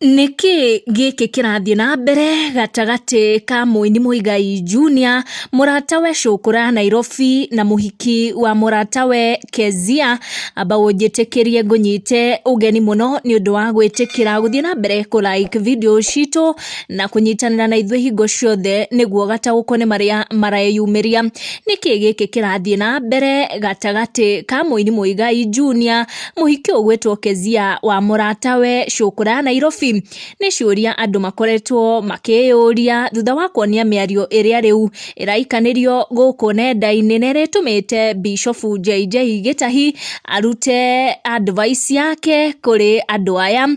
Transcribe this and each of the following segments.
Nĩkĩ gĩkĩ kĩrathiĩ na mbere gatagatĩ ka mũini Muigai Junior, mũratawe Cũkũra Nairobi na mũhiki wa mũratawe Kezia? Amba ũnjĩtĩkĩrie ngũnyite ũgeni mũno nĩ ũndũ wa gwĩtĩkĩra gũthiĩ na mbere kũ like video citũ na kũnyitanĩra na ithuĩ hingo ciothe nĩguo gataũkwo nĩ marĩa mareyumĩria. Nĩkĩ gĩkĩ kĩrathiĩ na mbere gatagatĩ ka mũini Muigai Junior, mũhiki ũyũ ũgwĩtwo Kezia wa mũratawe Cũkũra Nairobi? Nĩ ciũria andũ makoretwo makĩyũria thutha wa kuonia mĩario ĩrĩa rĩu ĩraikanĩrio gũkũ nenda-inĩ na ĩrĩa ĩtũmĩte Bishofu JJ Gĩtahi arute advice yake kũrĩ andũ aya.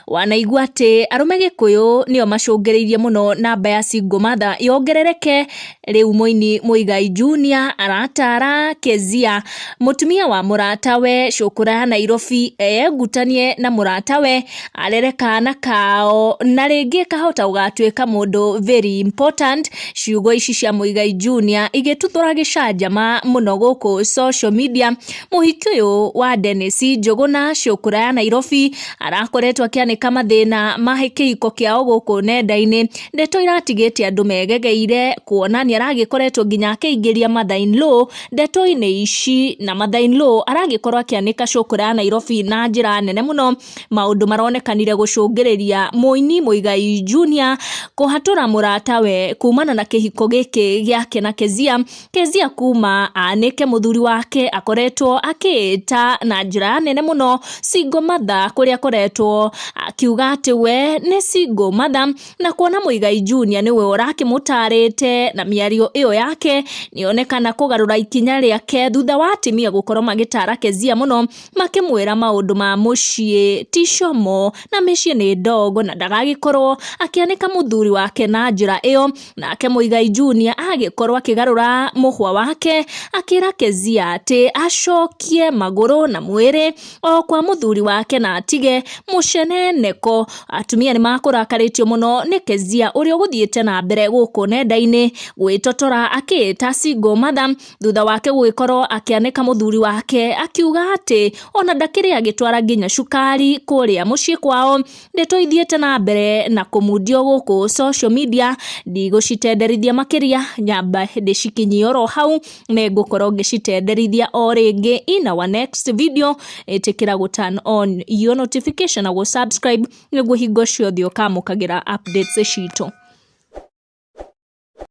Wanaigua atĩ arũme Gĩkũyũ nĩo macũngĩrĩirie mũno namba ya single mother yongerereke. Rĩu mũini Muigai Junior aratara Kezia mũtumia wa mũratawe Cũkũra Nairobi eyengutanie na mũratawe arere kana kao na rĩngĩ kahota gũgatuĩka mũndũ very important. Ciugo ici cia Muigai Junior igĩtuthũra gĩcanjama mũno gũkũ social media. Mũhiki ũyũ wa Dennis Njũgũna Cũkũra ya Nairobi arakoretwo akĩanĩka mathĩna ma kĩhiko kĩao gũkũ nenda-inĩ, ndeto iratigĩte andũ megegeire kuona nĩ aragĩkoretwo nginya akĩingĩria mother in law ndeto-inĩ ici, na mother in law aragĩkorwo akĩanĩka Cũkũra ya Nairobi na njĩra nene mũno. Maũndũ maronekanire gũcũngĩrĩria mũini Muigai Junior kũhatũra mũratawe kumana na kĩhiko gĩkĩ gĩake na Kezia. Kezia kuma anĩke mũthuri wake akoretwo akĩĩta na njĩra nene mũno single mother, kũrĩa akoretwo akiuga atĩ we nĩ single mother, na kuona Muigai Junior nĩwe ũrakĩmũtarĩte na mĩario ĩyo yake nĩonekana kũgarũra ikinya rĩake thutha wa atumia gũkorwo magĩtara Kezia mũno, makĩmwĩra maũndũ ma mũciĩ ti como na mĩciĩ nĩ ndogo na ndagagĩkorwo akĩanĩka mũthuri wake na njĩra ĩyo. Nake Muigai Junior agĩkorwo akĩgarũra mũhwa wake akĩra Kezia atĩ acokie magũrũ na mwĩrĩ o kwa mũthuri wake na atige mũceneneko. Atumia nĩ makũrakarĩtio mũno nĩ Kezia ũrĩa ũgũthiĩte na mbere gũkũ nenda-inĩ gwĩtotora akĩĩta single mother thutha wake gũgĩkorwo akĩanĩka mũthuri wake akiuga atĩ ona ndakĩrĩ agĩtwara nginya cukari kũrĩa mũciĩ kwao. Ndeto ithiĩte na mbere na kũmundio gũkũ social media, ndigũcitenderithia makĩria, nyamba ndĩcikinyie oro hau, nĩngũkorwo ngĩcitenderithia o rĩngĩ in our next video. Ĩtĩkĩra gũ turn on your notification na gũ subscribe nĩguo hingo ciothe ũkamũkagĩra updates citũ.